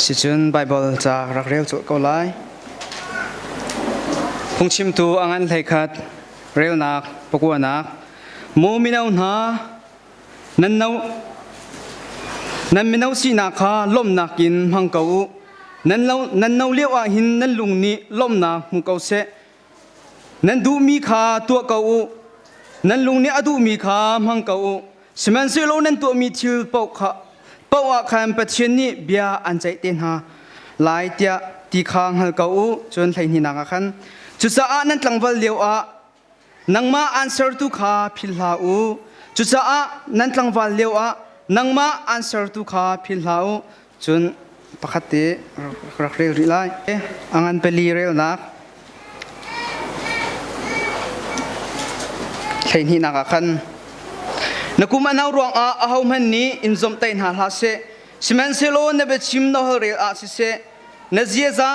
Sicun Baibal ca rak rel colh ko lai. Phungchimtu a ngan 11 relnak pakuanak Maw mino hna nan no nan mino sinak kha lawmhnak in hmang ko u. Nan lo nan no lio ah hin nan lung nih lawmhnak hmu ko seh. Nan duhmi kha tuah ko u. Nan lung nih a duhmi kha hmang ko u. Sihmanhsehlaw nan tuahmi thil paoh kha paoh ah khan Pathian nih bia an ceih te hna lai tiah ti kha hngal ko u. Cun hleihnihnak ah khan cucaah nan tlangval lio ah nangmah aan sertu kha philh hlah u. Cucaah nan tlangval lio ah nangmah aan sertu kha philh hlah u. Cun pakhat te rak rel rih lai. A ngan pali relnak 12nak ah khan na kum a no ruangah ahohmanh nih in zomhtaih hna hlah seh. Sihmanhsehlaw na biachim na holhrel ah siseh, na ziaza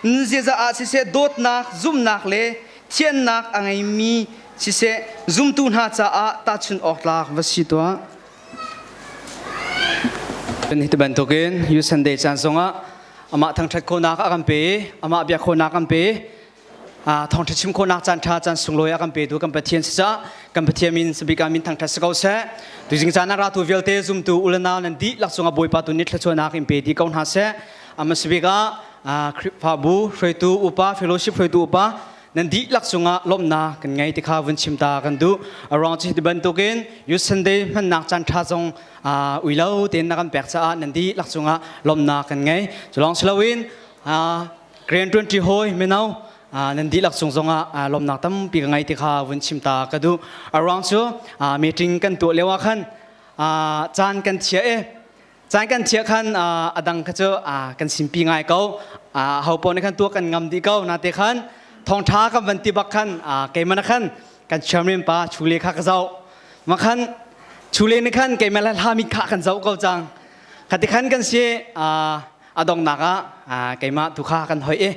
na ziaza ah siseh dawtnak, zumhnak le thiannak a ngeimi siseh zumtu hna caah tahchunh awk tlak va si tuah. Hi bantukin Youth Sunday caan zongah amah thangṭhat khawhnak a kan pe amah biak khawhnak kan pe thawngṭha chim khawhnak caan ṭha caan sunglawi a kan petu kan Pathian si cah kan Pathian min sabika min thangṭhat si ko seh tuzing caan ah ratu vialte zumtu ulanau nan dihlak cungah Bawipa tu nih thluachuahnak in pe dih ko hna seh ama sabik ah Khrihfabu hruaitu upa fellowship hruaitu upa nan dihlak cungah lawmhnak kan ngei ti kha vun chim ta kan duh a ruang cu hi bantukin Youth Sunday hmannak caan ṭha zong ui lo tein na kan pek caah nan dihlak cungah lawmhnak kan ngei culong siloin Grand 20 hawi mino nan dihlak cung zongah lawmhnak tampi ka ngei ti kha vun chim ta ka duh a ruang cu meeting kan tuah lio ah khan caan kan chia i Caan kan thiah khan a dang kha cu kan simpi ngai ko. Ho paoh nih khan tuah kan ngam dih ko. Nate khan thawngṭha kan van ti bak khan keimah na khan kan chairman pa Chule kha ka zoh. Ma khan Chule nih khan keimah le hlami kha kan zoh ko cang. Khati khan kan si a donghnak ah keimah tu kha kan hoi i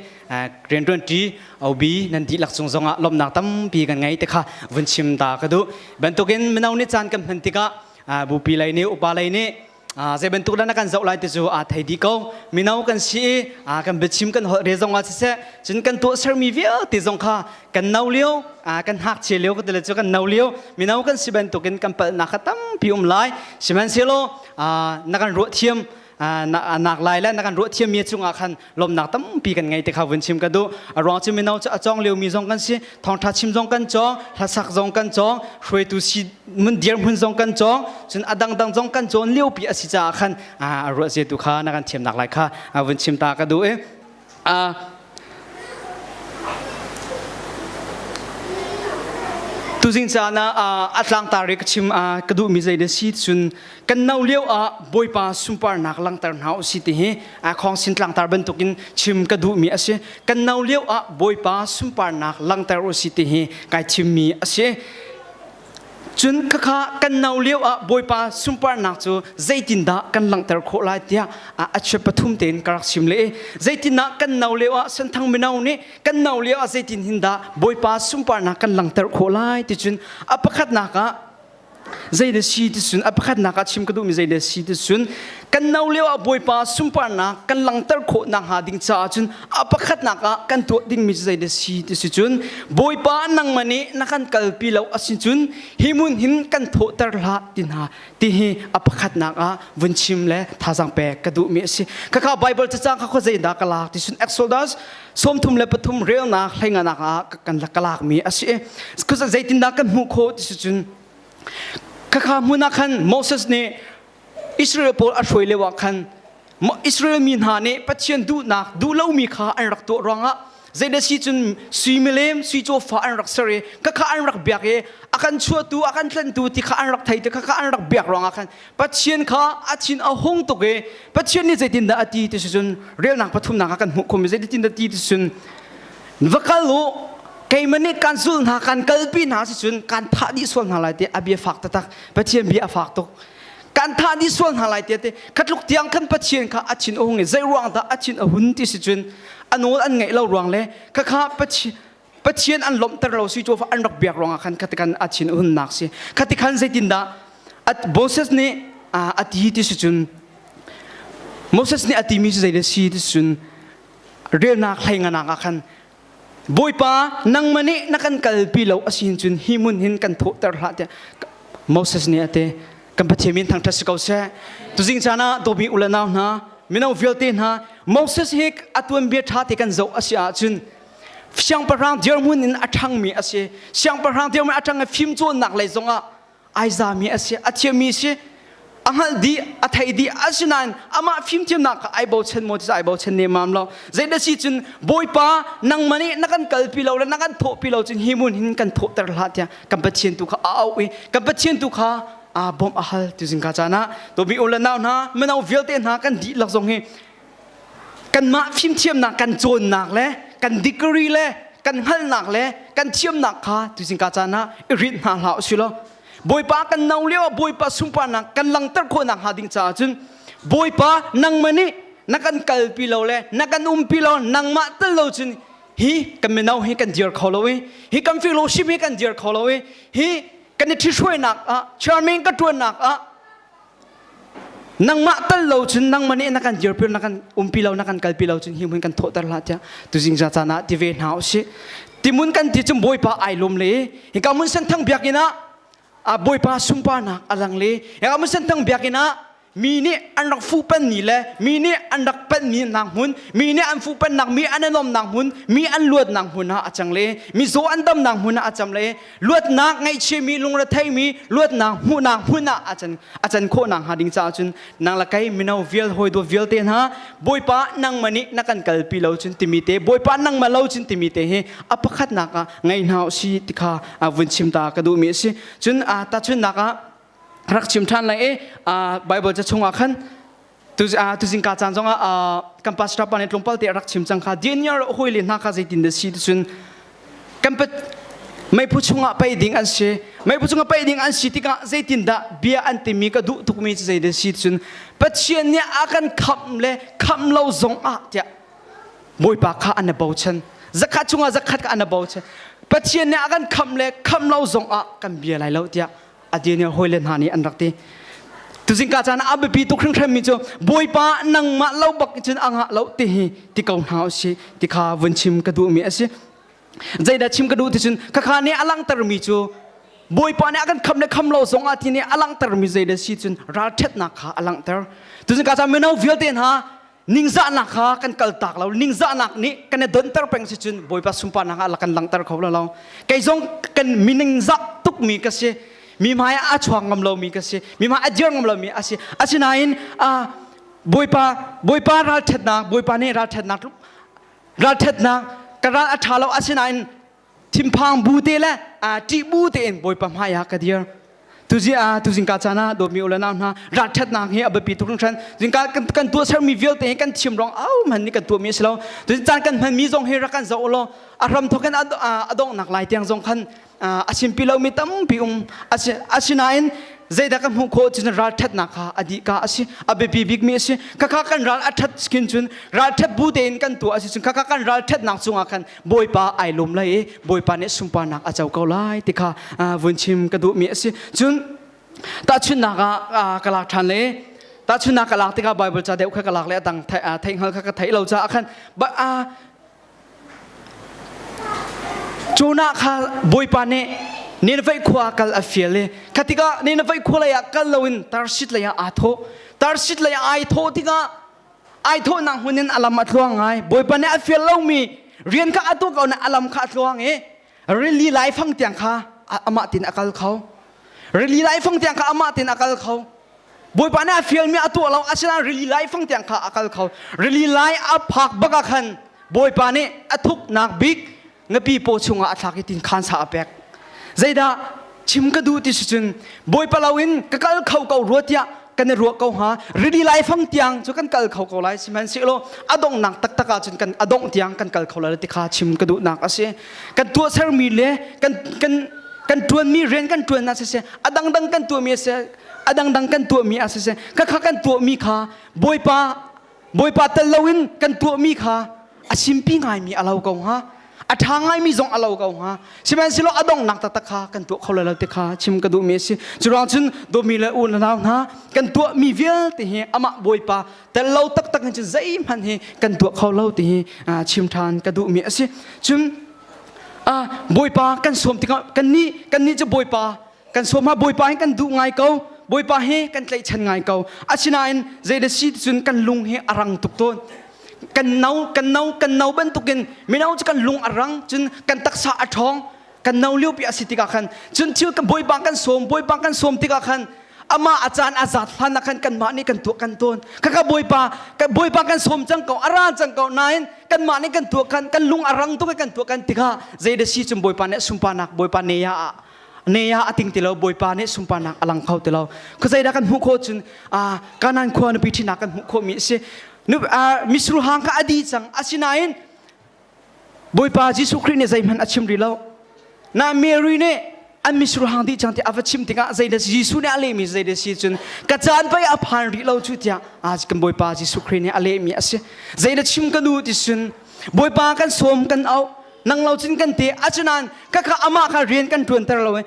rianṭuan ṭi OB nan dihlak cung zongah lawmhnak tampi kan ngei te kha vun chim ta ka duh. Bantukin mino nih caan kan hman tikah bupi lei nih upa lei nih zei bantuk dah na kan zoh lai ti cu aa thei dih ko mino kan si i kan biachim kan holh re zong ah siseh cun kan tuahsermi vialte zong kha kan no lio kan ngakchia lio ka ti le cu kan no lio mino kan si bantukin kan palhnak kha tampi um lai sihmanhsehlaw na kan ruah thiam nak lai le na kan ruah thiammi cungah khan lawmnak tampi kan ngei te kha vun chim ka duh a ruang cu mino cu a cawng liomi zong kan si thawngtha chim zong kan cawng hlasak zong kan cawng hruaitu si mun dirhmun zong kan cawng cun a dangdang zong kan cawn liopi a si caah khan a ruah zia tu kha na kan thiamnak lai kha vun chim ta ka duh i Tuzing caan ah a tlangtar i ka chim ka duhmi zei na si cun kan no lio ah Bawipa sunparnak langhter hna u si ti hi khong sin tlangtar bantukin chim ka duhmi a si. Kan no lio ah Bawipa sunparnak langhter u si ti hi kai thimmi a si. Cun khakha kan no lio ah Bawipa sunparnak cu zeitindah kan langhter khawh lai tiah a chiat pathum tein ka rak chim le i zeitindah kan no lio ah senthang mino nih kan no lio ah zeitin hin dah Bawipa sunparnak kan langhter khawh lai ti cun a pakhatnak ah zei na si ti cun a pakhatnak ah chim ka duhmi zei na si ti cun kan no lio ah Bawipa sunparnak kan langhter khawh nakhnga ding caah cun a pakhatnak ah kan tuah dingmi cu zei na si ti si cun Bawipa nangmah nih na kan kalpi lo a si cun hi hmun hin kan thawhter hlah ti hna ti hi a pakhatnak ah vun chim le thazaang pek ka duhmi a si khakha Bible cacang kha khuazei dah ka lak ti cun Exodus 33 relnak hleinganak ah kan ka lakmi a si zeitindah kan hmuh khawh ti si cun khakha hmun ah khan Moses nih Israel pawl a hruai lio ah khan Israel mi hna nih Pathian duhnak duh lomi kha an rak tuah ruangah zeidah si cun sui milem sui cawfa an rak ser i khakha an rak biak i a kan chuahtu a kan tlanhtu ti kha an rak thei ti khakha an rak biak ruangah khan Pathian kha a thin a hung tuk i Pathian nih zeitindah a ti ti si cun relnak pathumnak ah kan hmuh khomi zeitindah ti ti cun va kal u keimah nih kan zulh hna kan kalpi hna si cun kan thah dih sual hna lai ti a bia fak taktak Pathian bia a fak tuk kan thah dih sual hna lai tiah ti khatluk tiang khan Pathian kha a thin a hung i zei ruang dah a thin a hun ti si cun a nawl an ngaih lo ruang le khakha Pathian an lawmhter lo si cu an rak biak ruangah khan khatikan a thin a hunnak si khati khan zeitindah Moses nih a ti ti si cun. Moses nih a timi cu zei dah si ti cun relnak hlei nganak ah khan Bawipa nangmah nih na kan kalpi lo a si cun hi hmun hin kan thawhter hlah tiah Moses nih a ti. Kan Pathian min thangṭhat si ko seh. Tuzing caan ah dawmi u le nau hna, mino vialte hna, Moses hi a tuanbia ṭha te kan zoh a si ahcun siangpahrang dirhmun in a ṭhangmi a si. Siangpahrang dirhmun a ṭhang i fimcawnnak lei zongah ai zami a si, a thiammi a si. A hngalh dih, a theih dih, asinain amah fimthiamnak kha ai bochan maw ti ai bochan nemmam lo. Zeidah si cun Bawipa nangmah nih na kan kalpi lo le na kan thawhpi lo cun hi hmun hin kan thawhter hlah tiah kan Pathian tu kha a auh i kan Pathian tu kha aa bawmh a hal tu zingka caan ah tobi u le nau hna mino vialte hna kan dihlak zong hi kanmah fimthiamnak kan cawnnak le kan degree le kan hngalhnak le kan thiamnak kha tu zingka caan ah i rinh hna hlah usih law Bawipa kan no lio ah Bawipa sunparnak kan langter khawhnak hnga ding caah cun Bawipa nangmah nih na kan kalpi lo le na kan umpi lo nangmah tel lo cun hi kan mino hi kan dir kho lo i hi kan fellowship hi kan dir kho lo i hi kan i ṭhithruainak ah chairman ka ṭuannak ah nangmah tal lo cun nangmah nih na kan dirpi na kan umpi lo na kan kalpi lo cun hi hmun kan thawhter hlah tiah tuzing za caan ah ti ve hna usih timun kan ti cun bawipa ai lawm le hika mun senthang biakinn ah bawipa sunparnak a lang le hika mun senthang biakinn ah Mi nih an rak fuhpanmi le mi nih an rak panhmi nak hmun, mi nih an fuhpannak mi an anomnak hmun, mi an luatnak hmun ah a cang le mizaw an damnak hmun ah a cang le luatnak ngaihchiami lungretheimi luatnak hmuhnak hmun ah a can a can khawhnak hnga ding caah cun nang le kei mino vial hawi dawt vialte hna Bawipa nangmah nih na kan kalpi lo cun timi te Bawipa nangmah lo cun timi te hi a pakhatnak ah ngei hna usih ti kha vun chim ta ka duhmi a si. Cun tahchunhnak ah rak chim ṭhan lai i Bible ca chungah khan tuzing ka caan zongah kan pastor pa nih tlawmpal te rak chim cang kha Daniel hawi le hna kha zeitin dah si cun kan meiphu chungah pei ding an si meiphu chungah pei ding an si tikah zeitin dah bia an timi ka duh tukmi cu zeidah si cun Pathian nih a kan khamh le khamh lo zong ah tiah Bawipa kha an i bochan. Zakhat chungah zakhat kha an i bochan. Pathian nih a kan khamh le khamh lo zong ah kan bia lai lo tiah a Daniel hawile hna nih an rak ti. Tuzingka caan ah a biapi tuk hringhranmi cu Bawipa nangmah lo bak cun a ngah lo ti hi ti ko hna usih ti kha vun chim ka duhmi a si. Zeidah chim ka duh ti cun khakha nih a langhtermi cu Bawipa nih a kan kham le kham lo zong ah ti nih a langhtermi zeidah si cun ralṭhatnak kha a langhter. Tuzingka caan mino vialte hna ningzahnak kha kan kaltak lo ningzahnak nih kan i donter peng si cun Bawipa sunparnak ah kan langhter kho lo lo kei zong kan mi ningzah tukmi ka si mi hmai ah a chuak ngam lomi ka si mi hmai a dir ngam lomi a si asinain Bawipa Bawipa ralṭhatnak Bawipa nih ralṭhatnak ralṭhatnak ka ral a ṭha lo asinain thinphang bu te le ṭih bu tein Bawipa hmai ah ka dir. Tuzi ah tuzingka caan ah dawtmi u le nau hna ralṭhatnak hi a biapi tuk hringhran. Zingka kan, kan tuahsermi vialte hi kan thiam rong au hman nih kan tuahmi a si lo. Tuzing caan kan hmanmi zong hi rak kan zoh u law a hram thawk in a donghnak lai tiang zong khan a simpi lomi tampi um asinain zeidah kan hmuh khawh cun ralṭhatnak kha a dih ka a si a biapi bikmi a si khakha kan ral a ṭhat skin cun ralṭhat bu tein kan tuah a si cun khakha kan ralṭhatnak cungah khan Bawipa ai lawm lai i Bawipa nih sunparnak a co ko lai ti kha vun chim ka duhmi a si cun tahchunhnak ah ka lak ṭhan le tahchunhnak ka lak tikah Bible ca deuh kha ka lak le a dang theihhngal kha ka theih lo caah khan Jonah kha Bawipa nih Nineveh khua kal a fial i kha tikah Nineveh khua lei ah kal loin Tarshish lei ah aa thawh. Tarshish lei ah ai thawh tikah ai thawhnak hmun in a lam a tluang ngai. Bawipa nih a fial lomi rian kha a tuah ko na a lam kha a tluang i rili laifang tiang kha amah tin a kal kho. Rili laifang tiang kha amah tin a kal kho. Bawipa nih a fialmi a tuah lo asinain rili laifang tiang kha a kal kho. Rili lai a phak bak ah khan Bawipa nih a thuknak bik ngapi paw chungah a thlak i tin khan sa a pek. Zeidah chim ka duh ti si cun Bawipa loin ka kal kho ko rua tiah kan i ruah ko hnga. Rili laifang tiang cu kan kal kho ko lai sihmanhsehlaw a donghnak taktak ah cun kan a dongh tiang kan kal kho lai ti kha chim ka duhnak a si. Kan tuahsermi le kan kan kan ṭuanmi rian kan ṭuannak siseh a dangdang kan tuahmi a si a dangdang kan tuahmi a siseh khakha kan tuahmi kha Bawipa Bawipa tel loin kan tuahmi kha a simpi ngaimi a lo ko hnga. A ṭha ngaimi zong a lo ko hnga. Sihmanhsehlaw a donghnak taktak kha kan tuah kho lai lo ti kha chim ka duhmi a si. Curuang cun dawtmi le u le nau hna kan tuahmi vialte hi amah Bawipa tel lo taktak in cun zeihmanh hi kan tuah kho lo ti hi chim ṭhan ka duhmi a si. Cun Bawipa kan sawm tikah kannih kannih cu Bawipa kan sawm ha Bawipa hi kan duh ngai ko. Bawipa hi kan tlaihchan ngai ko. Asinain zei da si cun kan lung hi a rang tuk tawn. Kan no kan no kan no bantukin mino cu kan lung a rang cun kan taksa a ṭhawng. Kan no lio pi a si tikah khan cun thil kan Bawipa kan sawm Bawipa kan sawm tikah khan amah a caan a zat hlan ah khan kanmah nih kan tuah kan tawn. Khakha Bawipa Bawipa kan sawm cang ko a ra cang ko nain kanmah nih kan tuah kan kan lung a rang tuk i kan tuah kan tikah zei da si cun Bawipa nih sunparnak Bawipa ne ya ah ne ya a ting ti lo Bawipa nih sunparnak a lang kho ti lo. Khuazei dah kan hmuh khawh cun Kanan khua nupi ṭhinak kan hmuh khawhmi a si. Misur hang kha a di cang asinain Bawipa Jesuh Khrih nih zeihmanh a chim rih lo. Na Mary nih an misur hang dih cang ti a va chim tikah zeidah Jesuh nih a lehmi zeidah si cun ka caan pei a phan rih lo cu tiah kan Bawipa Jesuh Khrih nih a lehmi a si. Zeidah chim ka nu ti cun Bawipa kan sawm kan auh nang lo cun kan te asinain ka kha amah kha rian kan ṭuanter lo i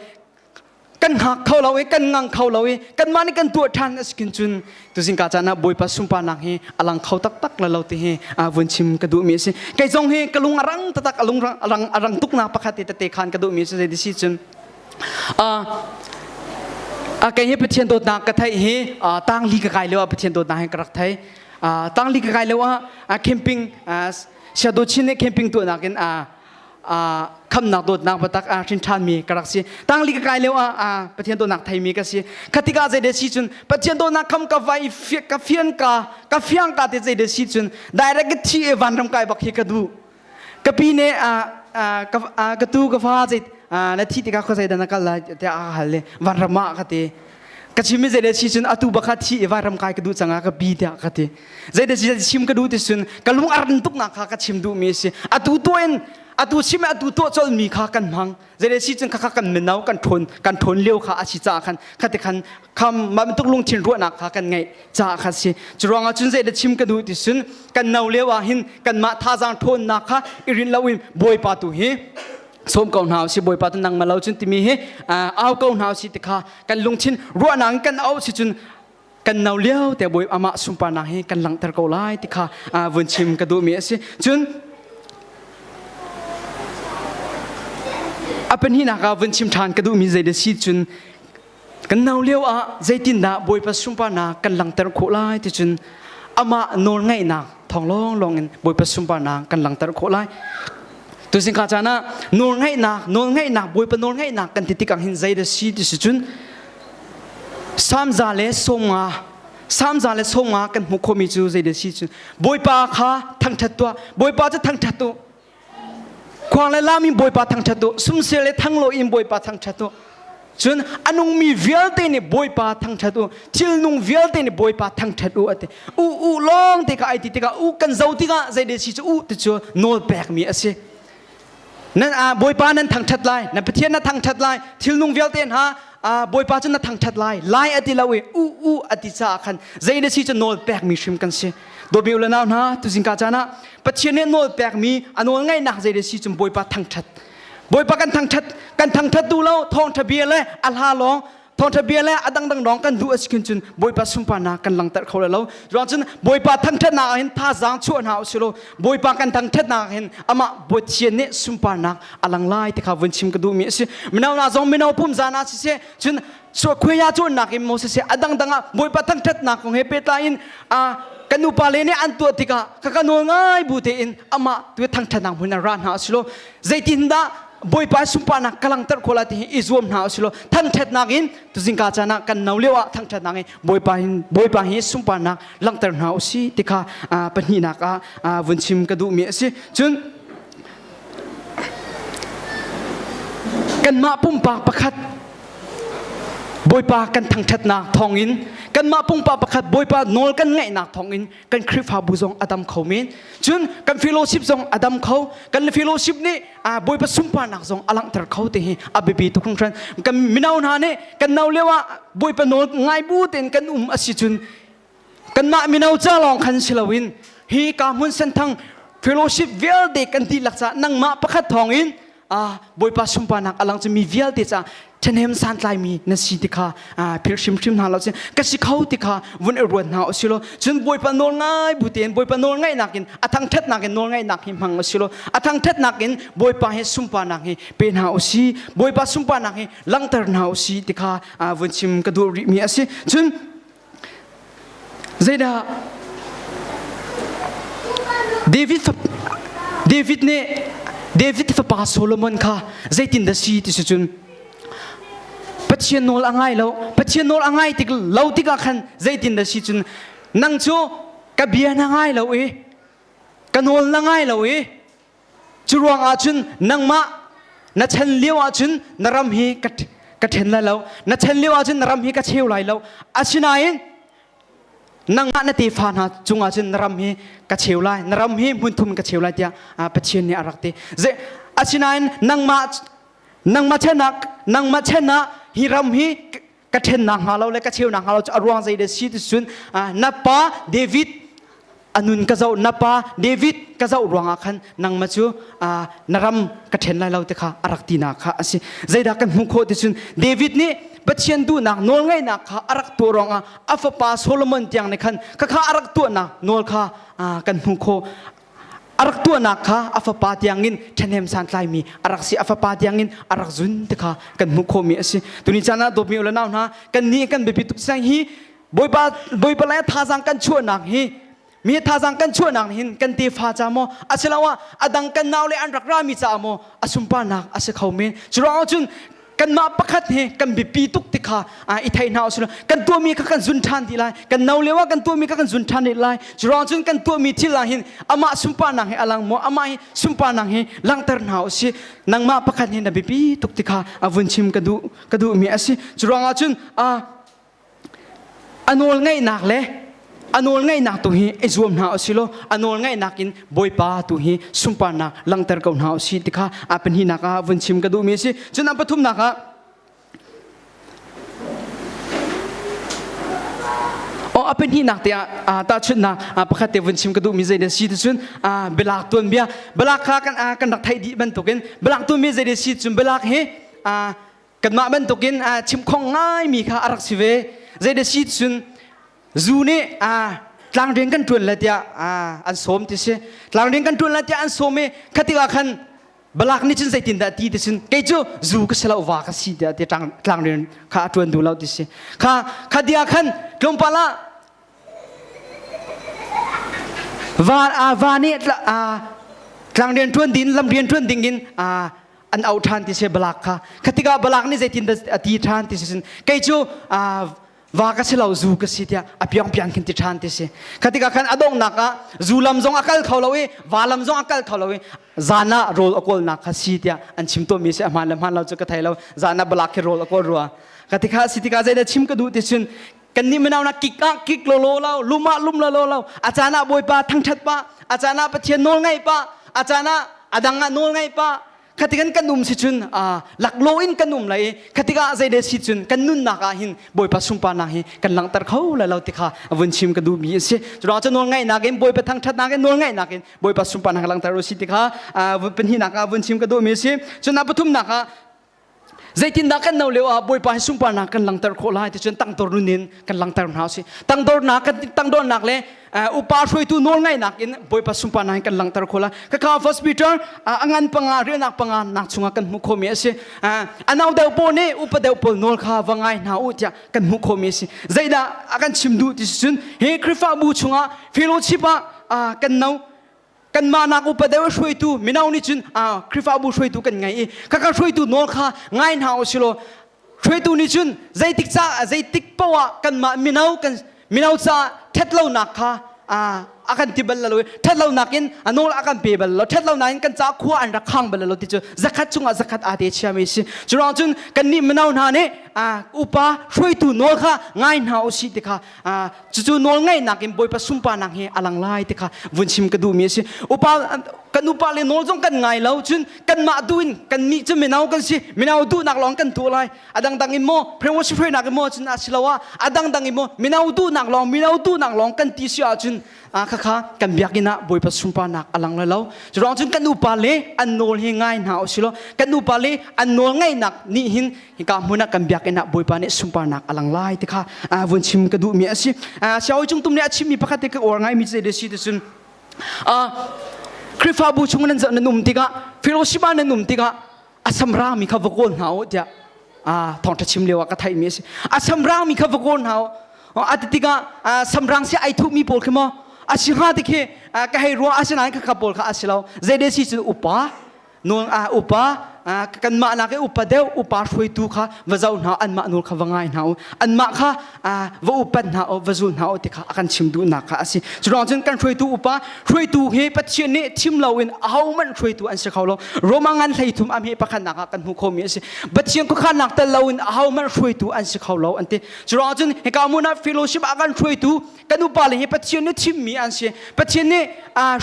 kan hngak kho lo i kan ngang kho lo i kanmah nih kan tuah ṭhan a si khin cun tuzing ka caan ah Bawipa sunparnak hi a lang kho taktak la lo ti hi vun chim ka duhmi a si. Kei zong hi ka lung a rang taktak a lung a rang a rang tuknak pakhat te tete khan ka duhmi a si zei si cun kei hi Pathian dawtnak ka theih hi tangli ka kai lio ah Pathian dawtnak hi ka rak thei. Tangli ka kai lio ah camping Shadow Chin nih camping tuahnak in khamnak dawtnak batak a hrin ṭhanmi ka rak si. Tangli ka kai lio ah Pathian dawtnak theimi ka si. Khatika zei de si cun Pathian dawtnak kham ka vai ka fian ka ka fiang ka te zei de si cun direct ka thi e vanram kai bak hi ka duh. Ka pi ne ka tu ka fa zei na thi tikah khua zei dah na kal lai tiah a hal le vanram ah ka ti. Ka chim mi zei de si cun atu bakha thi i vanram kai ka duh cang ah ka pi tiah ka ti. Zei de si chim ka duh ti cun ka lung a ran tuk nak kha ka chim duh mi a si. Atu tuah in atu chim atu tuah colh mi kha kan hmang. Zei de si cun khakha kan mino kan ṭhawn kan ṭhawn lio kha a si caah khan khati khan kham mah bantuk lungthin ruahnak kha kan ngeih caah kha si. Cu ruangah cun zei de chim ka duh ti cun kan no lio ah hin kanmah thazaang ṭhawnnak kha i rinh loin Bawipa tu hi sawm ko hna usih Bawipa tu nangmah lo cun timi hi au ko hna usih ti kha kan lungthin ruahnak in kan auh si cun kan no lio te Bawi amah sunparnak hi kan langhter ko lai ti kha vun chim ka duhmi a si. Cun a pahnihnak ah vun chim ṭhan ka duhmi zei si cun kan no lio ah zeitindah Bawipa sunparnak kan langhter khawh lai ti cun amah nawlngaihnak thawng lawnglawng in Bawipa sunparnak kan langhter khawh lai. Tuzing ka caan ah nawlngaihnak nawlngaihnak Bawipa nawlngaihnak kan ti tikah hin zei dah si ti si cun Psalm 150 Psalm 150 kan hmuh khawhmi cu zei dah si cun Bawipa kha thangṭhat tuah Bawipa cu thangṭhat u khuang le lam in Bawipa thangṭhat u sumsel le thanglaw in Bawipa thangṭhat u Cun a nungmi vialte nih Bawipa thangṭhat u, thilnung vialte nih Bawipa thangṭhat u a ti. U u lawng te kha ai ti tikah u kan zo tikah zei deh si cu u ti cu nawl pekmi a si. Nan Bawipa nan thangṭhat lai, nan Pathian na thangṭhat lai, thilnung vialte hna Bawipa cu na thangṭhat lai, lai a ti lo i u u a ti caah khan zei na si cu nawl pekmi hrim kan si. Dawtmi u le nau hna, tuzingka caan ah Pathian nih nawl pekmi a nawl ngaihnak zei deh si cu Bawipa thangṭhat Bawipa kan thangṭhat kan thangṭhat duh lo thawngṭha bia le a hla lawng thawngṭha bia le a dangdang lawng kan duh a si cun Bawipa sunparnak kan langhter kho lai lo ruang cun Bawipa thangṭhatnak ah hin thazaang chuah hna usih law Bawipa kan thangṭhatnak ah hin amah Pathian nih sunparnak a lang lai ti kha vun chim ka duhmi a si mino hna zong mino pum zan ah siseh cun khuaya cawnnak in maw siseh a dangdang ah Bawipa thangṭhatnak kong he pehtlai in kan nupa le nih an tuah tikah ka ka nawl ngai bu tein amah tu thangṭhatnak hmun ah ra hna usih law zeitindah Bawipa sunparnak ka langhter khawh lai ti hi i zuam hna usih law thangṭhatnak in tuzingka caan ah kan no lio ah thangṭhatnak in Bawipa hin Bawipa hi sunparnak langhter hna usih ti kha pahnihnak ah vun chim ka duhmi a si. Cun kanmah pumpak pakhat Bawipa kan thangṭhatnak thawngin kanmah pumpak pakhat Bawipa nawl kan ngaihnak thawngin kan Khrihfabu zong a dam kho men. Cun kan fellowship zong a dam kho. Kan fellowship nih Bawipa sunparnak zong a langhter kho ti hi a biapi tuk hringhran. Kan mino hna nih kan no lio ah Bawipa nawl ngai bu tein kan um a si cun kanmah mino ca lawng khan si loin hi ka hmun senthang. Fellowship vialte kan dihlak caah nangmah pakhat thawngin Bawipa sunparnak a lang cu mi vialte caah ṭhahnem santlaimi na si ti kha philh hrimhrim hna lo ka si kho ti kha vun i ruat hna usih law cun Bawipa nawl ngai bu tein Bawipa nawl ngaihnak in a thangṭhatnak in nawl ngaihnak hi hmang usih law a thangṭhatnak in Bawipa hi sunparnak hi pe hna usih, Bawipa sunparnak hi langhter hna usih ti kha vun chim ka duh rihmi a si. Cun Zeidah David David nih David fapa Solomon kha zeitindah si ti si cun Pathian nawl a ngai lo. Pathian nawl a ngai tik lo tikah khan zeitindah si cun nang cu ka bia na ngai lo i ka nawl na ngai lo i Cu ruangah cun nangmah na chan lio ahcun na ram hi ka ka ṭhen lai lo. Na chan lio ahcun na ram hi ka cheu lai lo. Asinain nangmah na tefa hna cungah cun na ram hi ka cheu lai. Na ram hi hmun thum in ka cheu lai tiah Pathian nih a rak ti. Asinain nangmah nangmah chan ah nangmah chan ah hi ram hi ka ṭhennak hnga lo le ka cheunak hnga lo cu a ruang zei dah si ti cun na pa David a nun ka zoh na pa David ka zoh ruangah khan nangmah cu na ram ka ṭhen lai lo ti kha a rak tinak kha a si. Zeidah kan hmuh khawh ti cun David nih Pathian duhnak nawlngaihnak kha a rak tuah ruangah a fapa Solomon tiang nih khan khakha a rak tuahnak nawl kha kan hmuh khawh. A rak tuahnak kha a fapa tiangin ṭhahnem santlaimi a rak si, a fapa tiangin a rak zun ti kha kan hmuh khawhmi a si. Tuni caan ah dawtmi u le nau hna, kannih kan biapi tuk sang hi Bawipa Bawipa lai thazaang kan chuahnak hi mi thazaang kan chuahnak hin kan tefa ca maw asiloah a dang kan nau le an rak rami caah maw a sunparnak a si kho men. Cu ruangah cun kanmah pakhat hi kan biapi tuk ti kha i thei hna usih kan tuahmi kha kan zun ṭhan dih lai. Kan no lio ah kan tuahmi kha kan zun ṭhan dih lai. Cu ruang cun kan tuahmi thil ah hin amah sunparnak hi a lang maw, amah hi sunparnak hi langhter hna usih. Nangmah pakhat hi na biapi tuk ti kha a vun chim ka duh ka duhmi a si. Cu ruangah cun a nawl ngaihnak le a nawl ngaihnak tu hi i zuam hna usih law a nawl ngaihnak in Bawipa tu hi sunparnak langhter ko hna usih ti kha a pahnihnak ah vun chim ka duhmi a si. Cun a pathumnak ah Oh, a pahnihnak te ah tahchunhnak pakhat te vun chim ka duhmi zei na si ti cun bialak tuanbia bialak kha kan kan rak theih dih bantukin bialak tuanbia zei na si cun bialak hi kanmah bantukin chim khong ngaimi kha a rak si ve. Zei na si cun zu nih tlangrian kan ṭuan le tiah an sawm ti si. Tlangrian kan ṭuan le tiah an sawm i khatik ah khan Balak nih cun zeitindah ti ti cun kei cu zu ka si lo, va ka si tiah ti tlangrian kha a ṭuan duh lo ti si. Kha kha dia khan tlawmpal ah va va nih tlangrian ṭuan ding lamrian ṭuan ding in an auh ṭhan ti si Balak kha. Kha tikah Balak nih zeitindah a ti ṭhan ti si cun kei cu va ka si lo, zu ka si tiah a piangpiang khin ti ṭhan ti si. Kha tikah khan a donghnak ah zu lam zong a kal kho lo i va lam zong a kal kho lo i zan ah rawl a kawlnak kha si tiah an chim tawnmi si. A hmaan le hmaan lo cu ka thei lo. Zan ah Balak khi rawl a kawl rua. Ka tikha si tikah zeidah chim ka duh ti cun kannih mino na kik ah kik lo lo lo, lum ah lum lo lo lo, a caan ah Bawipa thangṭhat pah, a caan ah Pathian nawl ngaih pah, a caan ah a dang ah nawl ngaih pah, khatikan kan um si cun laklawh in kan um lai i khatikah zei si cun kan nunnak ah hin Bawipa sunparnak hi kan langhter kho lai lo ti kha vun chim ka duhmi a si. Curuang cu nawl ngaihnak in Bawipa thangṭhatnak in nawl ngaihnak in Bawipa sunparnak langhter u si ti kha pahnihnak ah vun chim ka duhmi a si. Cun a pathumnak ah zeitindah kan no lio ah Bawipa hi sunparnak kan langhter khawh lai ti cun tangdor nun in kan langhter hna usih. Tangdornak kan tangdornak le upa hruaitu nawl ngaihnak in Bawipa sunparnak in kan langhter khawh lai. Khakha First Peter a ngan panga riahnak panga nak chungah kan hmuh khawhmi a si. A nau deuh pawl nih upa deuh pawl nawl kha va ngai hna u tiah kan hmuh khawhmi a si. Zeidah a kan chim duh ti cun hi Khrihfabu chungah fellowship ah kan no kanmah nak upa deuh hruaitu mino nih cun Khrihfabu hruaitu kan ngei i khakha hruaitu nawl kha ngai hna u silaw hruaitu nih cun zeitik ca zeitik poah ah kanmah mino kan mino caah ṭhatlonak kha a kan ti bal lo i ṭhatlonak in a nawl a kan pe bal lo, ṭhatlonak in kan caah khua an rak khang bal lo ti cu zakhat chungah zakhat aa te chiami a si. Cu ruang cun kannih mino hna nih upa hruaitu nawl kha ngai hna u sih ti kha cucu nawl ngaihnak in Bawipa sunparnak hi a lang lai ti kha vun chim ka duhmi a si. Upa kan upa le nawl zong kan ngai lo cun kanmah duh in kannih cu mino kan si, mino duhnak lawng kan tuah lai. A dangdang in maw prayer hruainak in maw cun asiloah a dangdang in maw mino duhnak lawng mino duhnak lawng kan ti si ahcun. Khakha kan biakinn ah Bawipa sunparnak a lang lai lo. Curuang cun kan upa le an nawl hi ngai hna usih law kan upa le an nawl ngaihnak nih hin hika hmun ah kan biakinn ah Bawipa nih sunparnak a lang lai ti kha vun chim ka duhmi a si. Siawi Cung Tum nih a chimmi pakhat te ka uar ngaimi cu zei si ti cun Khrihfabu chung nan nan um tikah fellowship ah nan um tikah a samrangmi kha va kawl hna u tiah thawngṭha chim lio ah ka theihmi a si. A samrangmi kha va kawl hna u. A ti tikah samrang si ai thuhmi pawl khi maw a si hnga ti khi ka hei ruah asinain khakha pawl kha a si lo. Zei de si cun upa nawl upa kanmah nak i upa deuh upa hruaitu kha va zoh hna anmah nawl kha va ngai hna u anmah kha va upat hna u va zul hna u ti kha a kan chim duhnak kha a si curuang cun kan hruaitu upa hruaitu hi Pathian nih thim loin ahohmanh hruaitu an si kho lo Roma ngan 13 a hme pakhatnak ah kan hmuh khomi a si Pathian khuakhannak tel loin ahohmanh hruaitu an si kho lo an ti curuang cun hika hmun ah fellowship ah kan hruaitu kan upa le hi Pathian nih thimmi an si Pathian nih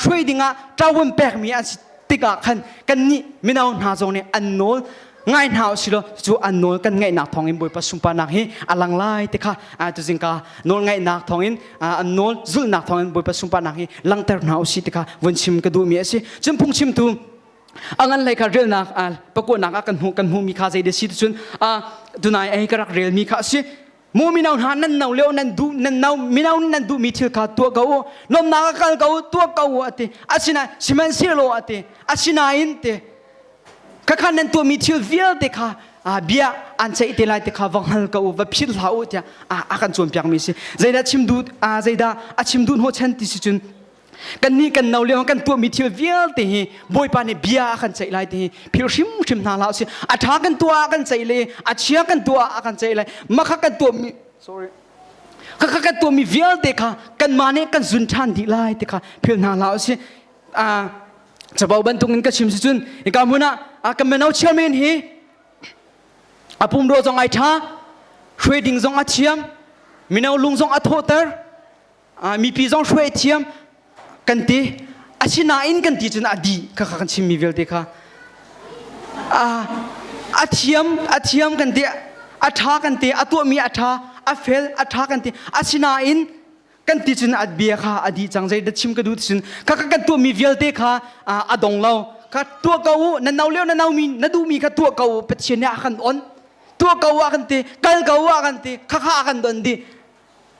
hruai dingah ṭawan pekmi an si tikah khan kannih mino hna zong nih an nawl ngai hna u silaw cu an nawl kan ngaihnak thawngin Bawipa sunparnak hi a lang lai ti kha tuzingka nawl ngaihnak thawngin an nawl zulhnak thawngin Bawipa sunparnak hi langter hna u si ti kha vun chim ka duhmi a si. Cun phungchimtu a ngan hlei kha relnak pakuanak ah kan hmuh kan hmuhmi kha zei de si cun tunai ai ka rak relmi kha a si. Mu mino hna nan no lio nan duh nan no mino nan duhmi thil kha tuah ko u lawmnak ah kal ko u tuah ko u ati asinain sihmanhsehlaw ati asinain te khakha nan tuahmi thil vialte kha bia an ceih te lai te kha va hngal ko u va philh hlah u tiah a kan cawnpiakmi si zeidah chim duh zeidah a chim duh hnawhchan ti si cun Kannih kan no lio kan tuahmi thil vialte hi Bawipa nih bia a kan ceih lai ti hi philh hrimhrim hna hlah usih. A ṭha kan tuah ah kan ceih le a chia kan tuah ah a kan ceih lai. Makha kan tuahmi sorry khakha kan tuahmi vialte kha kanmah nih kan zun ṭhan dih lai ti kha philh hna hlah usih. Capo bantukin ka chim si cun hika hmun ah kan mino chairman hi a pumrua zong ai ṭha, hruai ding zong a thiam, mino lung zong a thawhter, mipi zong hruai thiam kan ti asinain kan ti cun a dih kha kan chimmi vialte kha a thiam a thiam kan ti a ṭha kan ti a tuahmi a ṭha a fel a ṭha kan ti asinain kan ti cun a bia kha a dih cang zei da chim ka duh cun kha kan tuahmi vialte kha a dong lo kha tuah ko u na no lio na no mi na duhmi kha tuah ko u Pathian nih a kan on tuah ko u a kan ti kal ko u a kan ti kha kha a kan don dih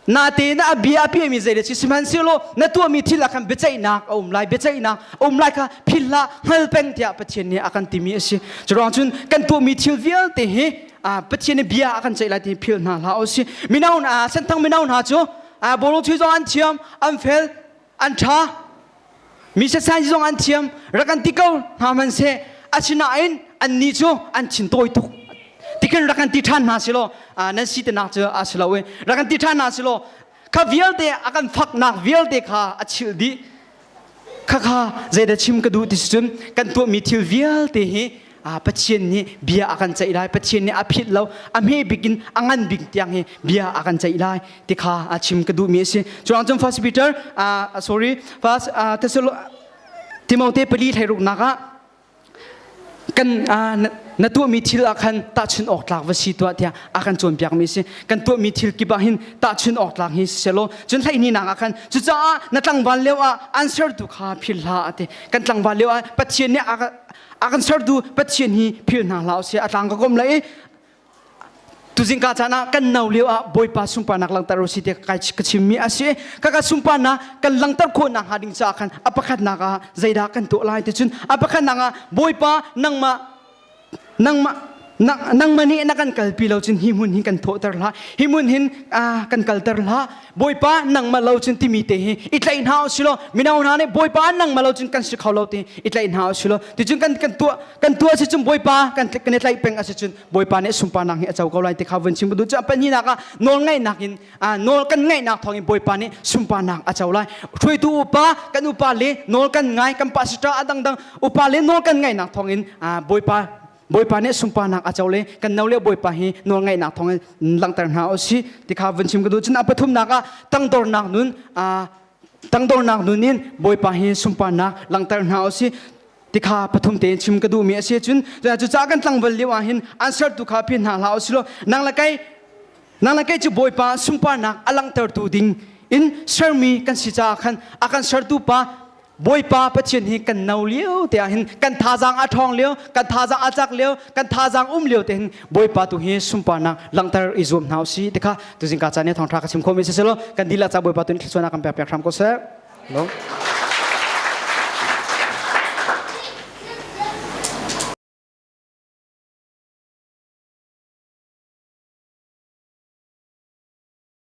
Natein a bia a piahmi zei le si sihmanhsehlaw na tuahmi thil ah khan biaceihnak a um lai biaceihnak a um lai kha philh hlah hngal peng tiah Pathian nih a kan timi a si. Curuang cun kan tuahmi thil vialte hi Pathian nih bia a kan ceih lai ti philh hna hlah u sih. Mino hna senthang mino hna cu bawlung chuih zong an thiam an fel an ṭha Mi setsai zong an thiam rak an ti ko hna hmanhseh asinain annih cu an thin tawi tuk tikhin rak an ti ṭhan hna silaw nan si tinak cu a si lo i rak an ti ṭhan hna silaw kha vialte a kan faknak vialte kha a chilh dih khakha zeidah chim ka duh ti si cun kan tuahmi thil vialte hi Pathian nih bia a kan ceih lai Pathian nih a philh lo a hme bik in a ngan bik tiang hi bia a kan ceih lai ti kha a chim ka duhmi a si cuang cun First Peter sorry First Thessalo Timote pali thlairuknak ah kan na tuahmi thil ah khan tahchun awk tlak va si tuah tiah a kan cawnpiakmi si kan tuahmi thil kip ah hin tahchun awk tlak hi selaw cun hleihnih ah khan cucaah na tlangval lio ah an sertu kha phil hlah ati kan tlangval lio ah Pathian nih a kan sertu Pathian hi phil hna hlah usih a tlang ka kom lai i tuzingka caan ah kan no lio ah Bawipa sunparnak langhter u si tiah ka chimmi a si ka ka sunparnak kan langhter khawh nak hnga ding caah khan a pakhatnak ah zeidah kan tuah lai ti cun a pakhatnak ah Bawipa nangmah nangmah nangmah nih na kan kalpi lo cun hi hmun hin kan thawhter hlah hi hmun hin kan kalter hlah Bawipa nangmah lo cun timi te hi i tlaih hna u silaw mino hna nih Bawipa nangmah lo cun kan si kho lo ti i tlaih hna u silaw ticun kan kan tuah kan tuah si cun Bawipa kan kan i tlaih peng a si cun Bawipa nih sunparnak hi a co ko lai ti kha vun chim duh cu pahnihnak ah nawl ngaihnak in nawl kan ngaihnak thawngin Bawipa nih sunparnak a co lai hruaitu upa kan upa le nawl kan ngai kan pastor a dangdang upa le nawl kan ngaihnak thawngin Bawipa Bawipa nih sunparnak a co le kan no le Bawipa hi nawl ngaihnak thawngin langhter hna u si ti kha vun chim ka duh cun a pathumnak ah tangdornak nun tangdornak nun in Bawipa hi sunparnak langhter hna u si tikha pathum tein chim ka duhmi a si cun cucaah kan tlangval lio ah hin an sertu kha phi hna hlah u silaw nang le kei nang le kei cu Bawipa sunparnak a langhtertu ding. in sermi kan si caah khan a kan sertu pa Bawipa Pathian hi kan no lio te ah hin kan thazaang a ṭhawng lio, kan thazaang a cak lio, kan thazaang um lio te hin Bawipa tu hi sunparnak langhter i zuam hna usih ti kha tuzing ka caan i thawngṭha ka chim khawhmi si selaw kan dihlak ca Bawipa tu nih thluachuahnak kan pek piak hram ko seh. Hello.